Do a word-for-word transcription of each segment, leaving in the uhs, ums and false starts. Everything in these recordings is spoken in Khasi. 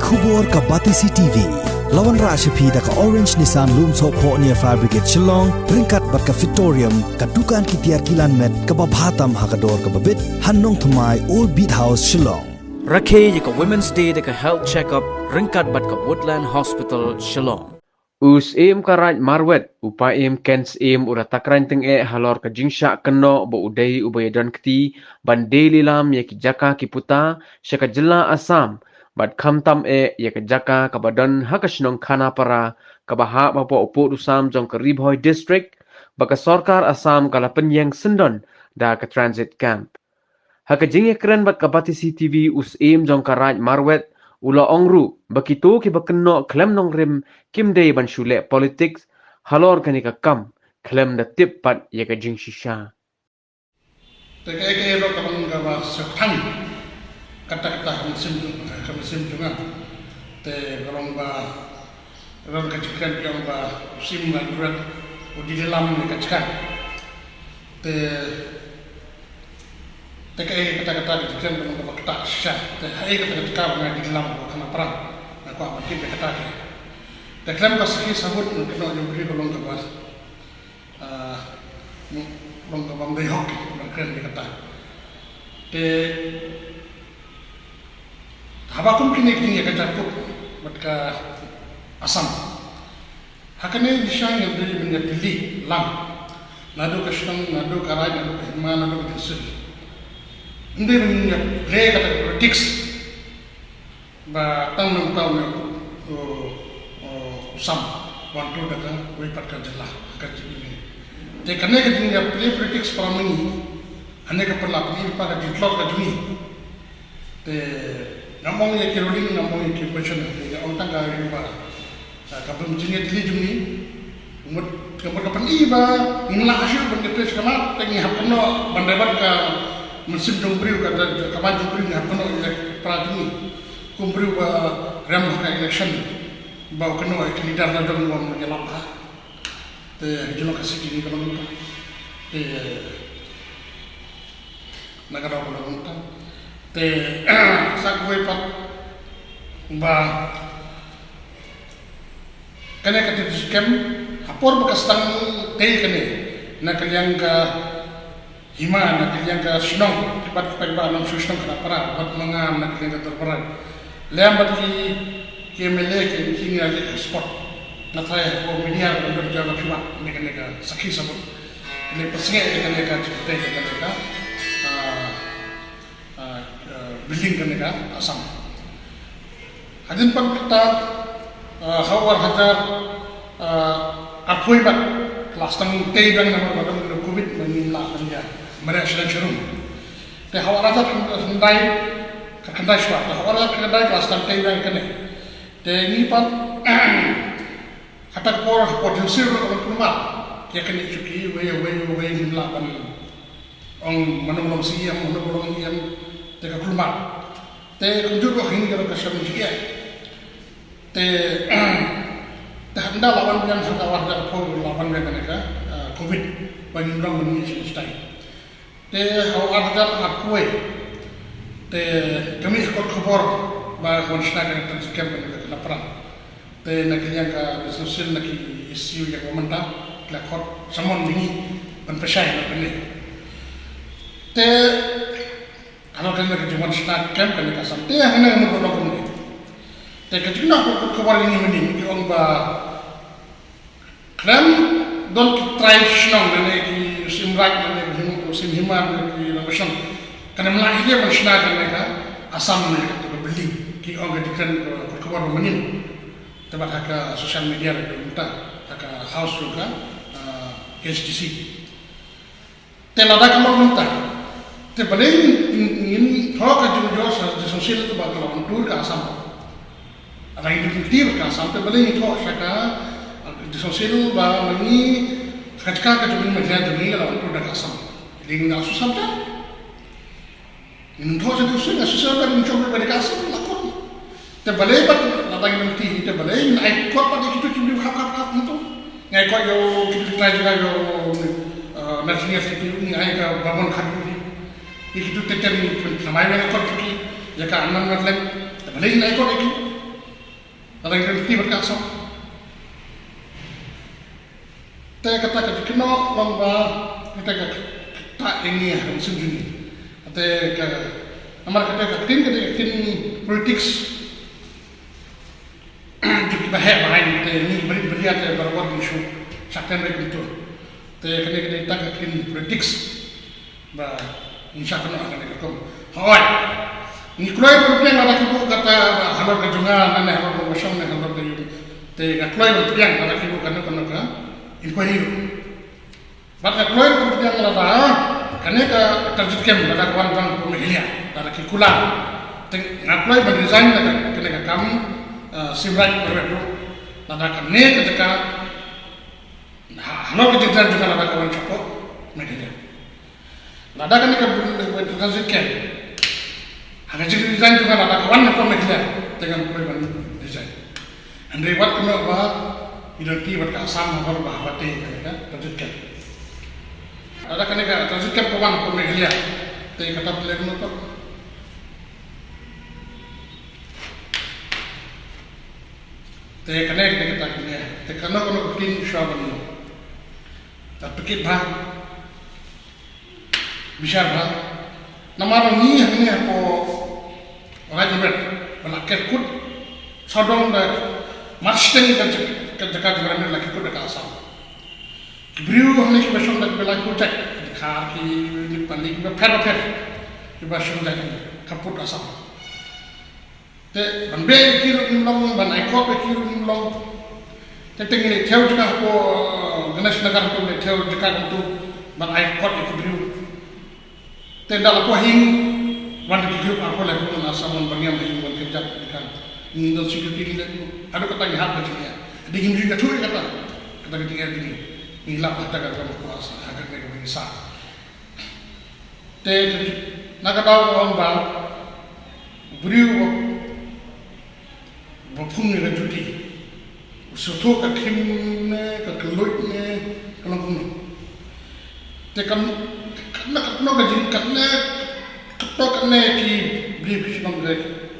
Khubor ka Batesi T V. La wanrah sha phi da ka Orange Nissan Lumsohphoh near Fire Brigade Shillong, ryngkat bad ka Fitorium, ka dukan ki tiar kilan met kaba bha tam ha ka dor kaba bit, ha Nongthymmai, Old Beat House, Shillong. Rakhe ïa ka Women's Day da ka health check-up ryngkat bad ka Woodland Hospital, Shillong. U Syiem ka Raid Marwet, u Paiem Ken Syiem, u la takren tyngeh halor ka jingshah kynnoh ba u dei uba ïadon kti ban die lilam ïa ki jaka ki puta sha ka jylla Assam, bad khamtam eh ïa ka jaka kaba don ha ka shnong Khanapara, kaba hap hapoh u pud u sam jong ka Ri Bhoi District, ba ka sorkar Assam ka la pynïeng syndon da ka transit camp. Ha ka jingïakren bad ka Batesi T V, u Syiem jong ka Raid Marwet u la ong ruh ba kito kiba kynnoh khlem nongrim kim dei ban shu leh politics halor kane ka kam, khlem da tip pat ïa ka jingshisha. Te kaei kaei ruh ka long kaba sngewthuh, kata kata ka mynsiem jong, ka mynsiem jong nga. Te ka long ba, ka long ka jingkren ka long ba u Syiem Marwet u die lilam ïa ka jaka. Te Te kaei kata kata ka jingkren ka long kaba kata shisha. Te haei kata ka jaka ba nga die lilam ha Khanapara, nga kwah ban tip ïa kata ka. Te khlem ka sakhi sabut, kynnoh jong u briew ka long kaba, ah, long kaba ym dei hok ban kren ïa kata. Te haba kum kine ki jingïakajia bad ka Assam, ha kane ka shnong ym dei ban ïatylli lang, naduh ka shnong, naduh ka raid, naduh ka hima, naduh ka district. Ym dei ban ïa play kata ka politics ba tang nangta u, u, u Assam wan tur da kawei pat ka jylla ha ka jingim. Te kane ka jingïa play politics para ma ngi, kane ka pynlap ngi pa ka jingtlot ka jong ngi. Te ngam ong ïa ki ruling, ngam ong ïa ki opposition, te nga ong tang ka ri ba, ah, ka bym jingïatylli jong ngi. Ka mut, ka mut ka pyni ba ngim lah shuh ban ïatylli shakhmat, te ngi hap kynnoh ban dei bad ka mynsiem jong u briew, ka, ka, ka ban jong u briew, ngi hap kynnoh ïa ki para jong ngi. Kum u briew ba rem ha ka election, ba u kynnoh ïa ki leader la jong u ym ïalap bha. Te ha ka jinglong ka siki ngi ka long ka. Te na ka daw ka long ka. Te sa kawei pat ba kane ka training camp, ha por ba ka sdang tei kane, na ka liang ka hima, na ka liang ka shnong, ki pat ki paidbah nongshong shnong Khanapara, bad ma nga na ka liang ka dorbar. Lem bad ki, ki M L A, ki, ki ngi ïaleh spot. Nga tharai hapoh media ruh don kiba phi wad ïa kane ka sakhi sabut. Kane pynsngewbha ïa kane ka jingtei ïa kane ka, ah, ah, ah, building kane ka Assam. Hadien pat kata, ah, ha u ar hajar, ah, arphew pat, la sdang tei biang namar ba don ka covid, ba ngim lah ban ïa mareh sha dang sha rum. Te ha u ar hajar khyndai, khyndai shuwa, te ha u ar hajar khyndai la sdang tei biang kane. Te ngi pat, kata ka por, ka por jong sir ruh ka long kulmar. Ïa kane shuki, wei, wei, wei, ngim lah ban ong mano ba long C E M, mano ba long E M, te ka kulmar. Te kumjuh ruh ha ngi ka long ka shnong jingeh. Te, te hynda la wan biang ha ka ar hajar arphew la wan biang kane ka, eh, covid, ba ngim long ban mih sha stai. Te ha u ar hajar arphew, te ka mih ka kot khubor ba ka wan shna ka training camp kane ka Khanapara. Te na ka liang ka District Council, na ki E C ïa ka mynta, ki la khot summon ïa ngi ban pynshai na kane. Te halor kane ka jingwan shna camp kane ka Assam. Te hangne ka mut ba long kumne. Te ka jingnoh ka kot khubor ïa ngi mynne, ki ong ba khlem don ki trai shnong, lane ki Syiem Raid, lane ki Syiem Hima, lane ki Rangbah Shnong, kan ym lah hi ban shna kane ka Assam ne ka, ka building, ki ong ka jingkren ka kot khubor mynnin. Te bad ha ka social media ruh mynta, ha ka house ruh ka, ah, K H D C. Te lada ka long mynta, te balei ngin, ngin thoh ka jingmut sha District Council ba ka la wan tur ka Assam. Lada ngin dep kynti ka Assam, te balei ngin thoh sha ka, ah, District Council ba ma ngi, ka jaka ka jong ngi, ma jaka jong ngi ka la wan tur da ka Assam. Lei ngin ïa shu sam ta. Ngin thoh sha District Council, District Council ba ngin shong ba ka Assam la khot. Te balei pat lada ngin ym kti hi, te balei ngin ai kot pat ïa kito ki briew khap khap khap hangto. Ngin ai kot ïa kito ki trai jong ngi, ïa, eh, National Security, ngin ai ka Bamon Khat hi. Ïa kito te te ngin pynthymmai ïa ka kot jong ki, ïa ka Anand Madleng. Te balei ngin ai kot ïa ki. Lada ngi kynti bad ka Assam. Te kata ka jingkynnoh long ba kata ka ktah ïa ngi ha ka mynsiem jong ngi. Te ka, namar kata ka ktien, kata ka ktien politics jong kiba heh ba haiñ, te ngi barit baria te barabor ngi shu shah kren beit kumto. Te kane ka dei tang ka ktien politics ba ngi shah kynnoh ha kane ka rukom. Hooid, ngi kloi ban pdiang lada ki buh kata ba halor ka jong nga ne halor ka Mawshong ne halor ka Ïewduh. Te nga kloi ban pdiang lada ki buh kano kano ka inquiry ruh. Bad nga kloi ban pdiang lada kane ka transit camp lada ka wan tang hapoh Meghalaya, lada ki kular, te nga kloi ban resign na kane ka kam, eh, Siem Reip Marwet ruh, lada kane ka jaka, ha, halor ka jingtren jong nga lada ka wan shapoh Meghalaya. Lada kane ka transit camp, ha ka jingresign jong nga lada ka wan shapoh Meghalaya, te ngan kloi ban resign. Hynrei wat kumno ba ngi don ki bad ka Assam ha kaba haba te kane ka transit camp. Lada kane ka transit camp ka wan hapoh Meghalaya, te kata phi leh kumno pat? Te kane, kane kata kane, te kano kano ka ktien shuwa ban ïoh. Te pyrkhat bha, bishar bha. Namar ngi hangne hapoh Raid Marwet ba la ker kut sawdong da marshiteng ka jaka, ka jaka jong Raid Marwet la ker kut da ka Assam. Ki briew hangne kiba shong da kiba lai project, ki Dkhar, ki Nepali, kiba pher bapher, kiba shong da hangne ka pud Assam. Te ban beh ïa ki ruh ngim long, ban ai kot ïa ki ruh ngim long. Te teng ngi leit thew jaka hapoh Ganesh Nagar, hapoh leit thew jaka kumtu ban ai kot ïa ki briew. Te ynda la poi ha ïing, wan ki group arphew laiphew ngut na Assam wan ban ïam ha ïing, wan kynjat jaka. Ngim don security, ngim don, haduh katta ngi hap ka jingïa. Dei ngim ju ïathuh ïa kata, kata ka jingïa jong ngi. Ngi lap ha kata ka kam hapoh Assam, ha kata ka kam ngi sah. Te na ka daw ba ong ba u briew ba, ba phung ïa ka juti, u sngewthuh ka khim ne ka kylluid ne ka long kumno. Te kam, katno katno ka jing, katno katno katne ki briew ki shnong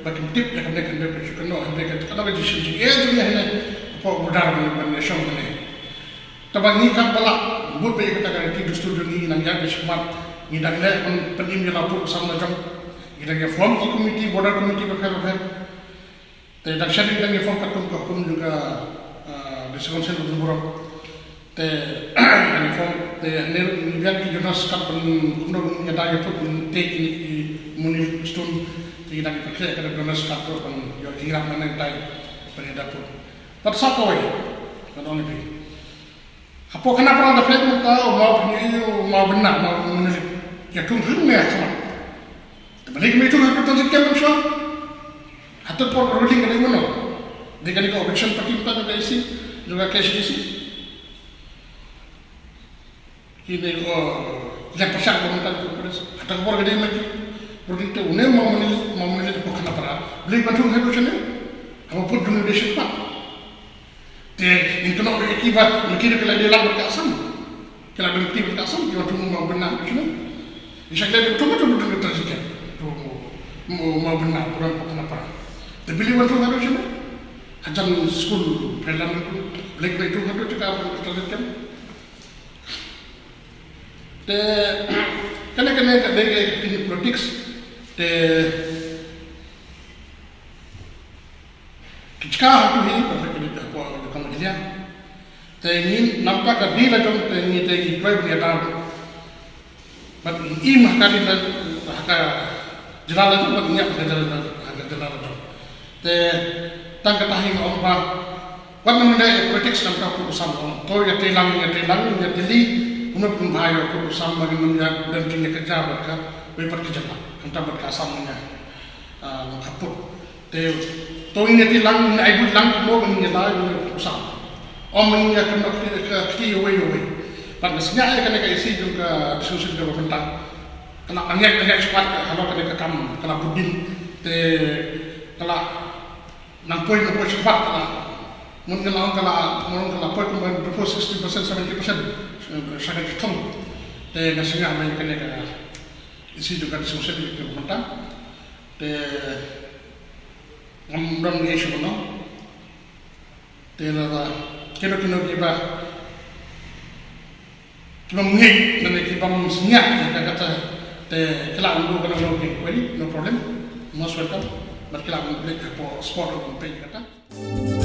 ba kim tip ïa kane kane ka shu kynnoh, hynrei katno ka jingshim jingeh jong ngi hangne hapoh border ban ïashong hangne. Te ba ngi kam ba lah bud beit ïa kata ka riti dustur jong ngi, ngi nang ïaid beit shakhmat, ngi dang leh ban pynim ïa la pud Assam la jong. Ngi dang ïa form ki committee, border committee bapher bapher. Te dang shen ngi dang ïa form katkum ka hukum jong ka, ah, District Council Mawbynni. Te dang ïa form, te hangne ngi biang ki donors card ban kumno ngi dang ïa pud ban tei kine ki money stone. Te ngi dang ïa pyrkhat ïa ka donors card ruh ban ïoh jingïarap na nangtai ban ïa da pud. Bad sa kawei, ngan ong ïa phi. Hapoh Khanapara da phi leit mynta, u Mawbynna, u Mawbynna, u Mawbynna, ïa thung hangne ha khmat. Te balei kim ïa thung ha ka transit camp mynshwa? Hato por ka ruling ka dei mano? Dei kane ka objection party mynta jong ka A C, jong ka K H A D C. Ki dei, oh, ïa pyrshah ka mynta ka Congress. Hato ka por ka dei ma ki ruling te une u Mawbynna, u Mawbynna hapoh Khanapara. Balei ban thung haduh shane? Haba pud jong u dei shipang. Te ngin kynnoh ïa ki ba, ma ki ruh ki la dei lang bad ka Assam. Ki la dei lang bad ka Assam, ki wan thung u Mawbynna haduh shane. Ngi shait leh ban thung, thung, thung, thung, thung, thung, thung, u Mawbynna, u Mawbynna, u Mawbynna. Te balei wan thung haduh shane? Hajan skul pher lang, balei ki wan thung haduh jaka ban thung. Te kane, kane ka dei ka ktien politics. Te ki jaka hato hi ba ka dei hapoh ka Meghalaya. Te ngi namar ka ri la jong te ngi te ngi kloi ban ïada. Bad ngi im ha ka ri la, ha ka jylla la jong, bad ngi ïap ha ka jylla la, ha ka jylla la jong. Te tang kata hi nga ong ba wat nang ïa politics namar ka pud u sam ong. To ïa tei lang, ïa tei lang, ïa tei li. Kumno kumno ïa pud u sam ba ngin ïa don jingïakajia bad ka, wei pat ka jylla. Kumta bad ka Assam ïa, ah, ka pud. Te to ngin ïa tei lang, ngin ai buit lang kumno ba ngin ïa la ïa u sam. Ym ngin ïa kynnoh kti, ka kti ïa uwei ïa uwei. Bad nga sngew ïa kane ka issue jong ka dissolution kaba mynta. Ka la nang ïaid, nang ïaid shakhmat halor kane ka kam, ka la bud dien. Te ka la nang poi, nang poi shakhmat ka la. Mun ka la, ka la, mun ka la poi kumba before sixty percent, seventy percent. Sha ka jingthung. Te nga sngew ïa kane ka issue jong ka dissolution kaba mynta. Te ngam don issue kumno. Te la ba kino kino ki ba ki bym ngeit ne ki bym sngewthuh ïa kata, te ki lah ban duh kano kano ki inquiry, no problem, most welcome. Bad ki lah ban peit hapoh spot ruh ban peit ïa kata.